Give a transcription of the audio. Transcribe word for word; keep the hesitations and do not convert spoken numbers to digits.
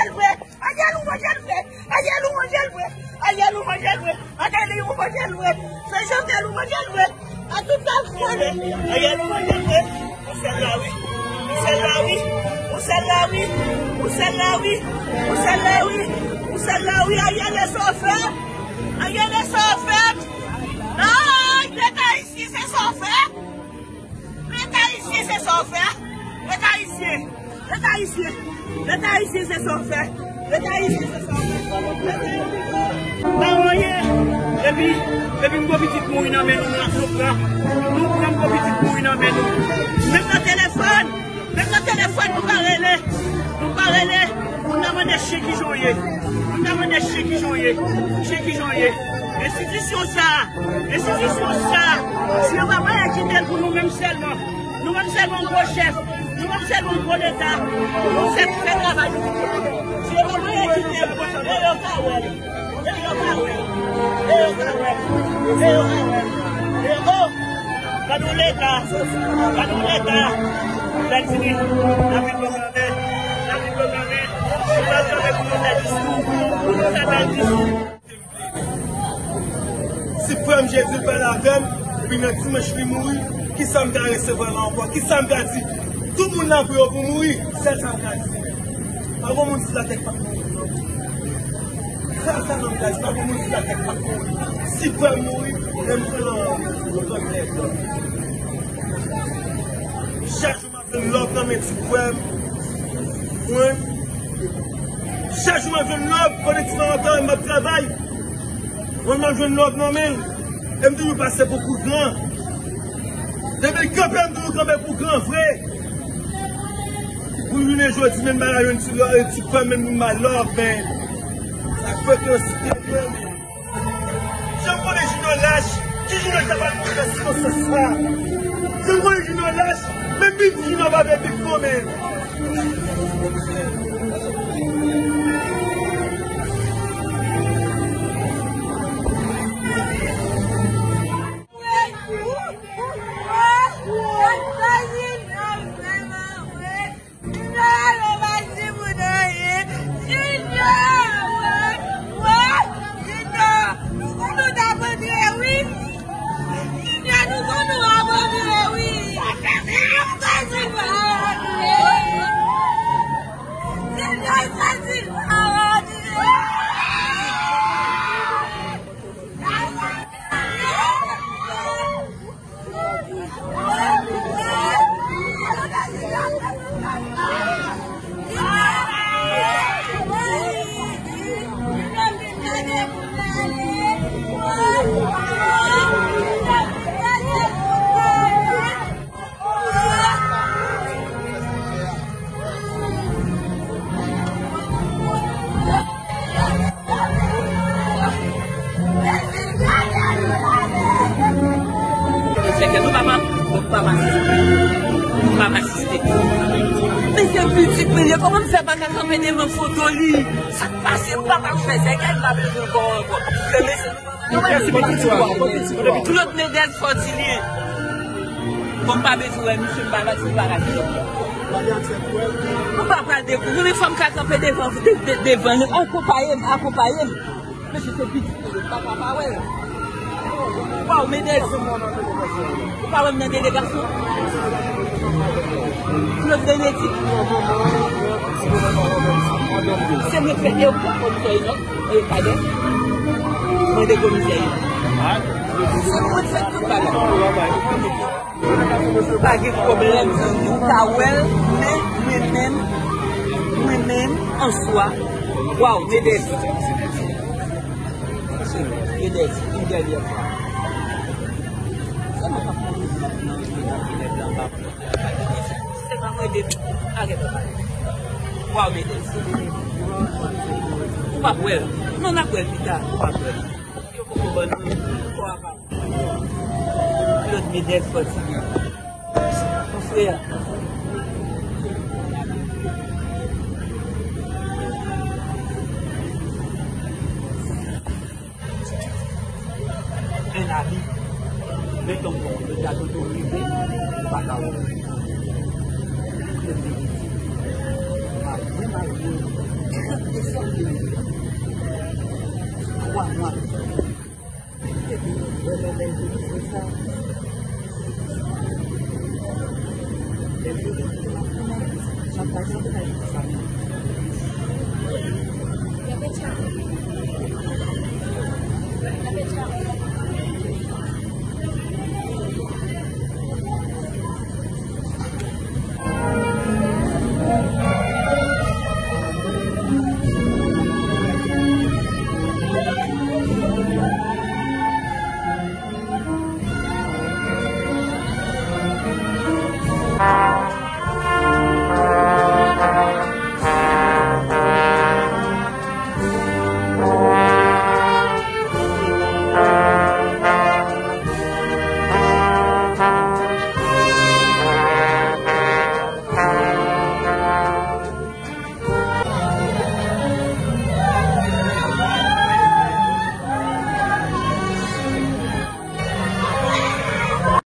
Ariel ou manje l vre. Ariel ou manje l vre. Ariel ou manje l vre. Ariel ou manje l vre. Fè Jovenel ou manje l vre. A tout sa l fè. Ariel ou manje l vre. Ou sèl la wi. Ou sèl la wi. Ou sèl la wi. Ou sèl la wi. Ou sèl la wi. Ou sèl la wi. Ariel e sofè. Ariel e sofè. Ay, Leta Ayisyen se sofè. Leta Ayisyen se sofè. Leta Ayisyen. Leta Ayisyen. Leta Ayisyen se sofè. Leta Ayisyen se sofè. Pa anyen. Epi, epi m gwo pitit mouri nan men nou, nou, nou pran. Nou pran m gwo pitit mouri nan men nou. Menm nan telefòn. Menm nan telefòn nou pa rele. Nou pa rele. Moun nan mande chen kijan w ye. Moun nan mande chen kijan w ye. Chen kijan w ye. Enstitisyon sa a. Enstitisyon sa a. Si yo pa pale kite l pou nou menm sèlman. Nou menm sèlman gwo chèf. Nou menm sèlman gwo Leta. Pou nou fè, fè travay nou. Si yo pa pale kite l pou nou, e yo ka wè l. E yo ka wè. E yo ka wè. E yo ka wè. E yo, oh! Gad yon Leta. Gad yon Leta. Lè di li, n ap vin pwoklame. N ap vin pwoklame. Nou pral kanpe pou nou fè diskou. Pou nou fè bèl diskou. Si frè m Jezi l pale avè m, epi nan dimanch li mouri, kisa m ka resevwa la ankò? Kisa m ka di? Tout moun la pou yo pou mouri. Sèl sa m ka di. Pa gen moun sou latè k p ap mouri, non. Sa, sa nan gaz, pa gen moun sou latè k p ap mouri. Si frè m mouri, menm frè m, chak jou m ap jwenn love nan men ti frè m. Mwen, chak jou m ap jwenn love, konnen ti frè m ap travay, m ap travay. Mwen, m ap jwenn love nan men l. E m toujou pase pou kou gran. Depi l kanpe, m toujou kanpe pou gran vre. Pou jounen jodi, menm bagay, yon ti love, yon ti frè m, menm pou m ba love, men. Sa kote yo site frè m. Jan m konnen Junior lach, ki Junior ta pral mouri nan sikonstans sa? Jan m konnen Junior lach, menm Big Junior pa vle Big non, men. Fè kè nou pa, pa, nou pa asiste. Nou pa asiste. Men se pitit mwen ye, kòman m fè pa ka kanpe devan foto li? Sa k pase, m pa ka fè, se kè m pa bezwen kò ankò. Fè mesye nou pa Claude Medès fò di li. Bon, m pa bezwen wè misye, m pa la, m pa la. Nou pa pral dekouvri, men fò m ka kanpe devan, de, de, devan li. Akonpaye m, akonpaye m. Mesye se pitit mwen, m pa ka pa wè l. Waw, Medès. Ou pa wè m nan delegasyon? Claude Benedict. Se mwen k fè e komisè Inòk, e Kadè. Mwen de komisè yo. Se mwen k fè tout bagay. Pa gen pwoblèm, zanmi, ou ka wè l, men mwen menm, mwen menm, an swa. Waw, Medès. Medès, yon dènyè fwa. Se mwen k ap pran yon nèg nan, nan, nan, nan, nan, Se pa mwen de, arèt. Waw, Medès. Ou p ap wè l. Non, n ap wè l pita. Ou p ap wè l. Yo poko ban nou kò a pa. Claude Medès fò di li. Mon frè. Un ami. Mettons bon, le gâteau de privé, ou pa ka wè. Klèb de midi. Pa byen mal jwe. Twa mwa. Epi, vrèman bèl videyo sa.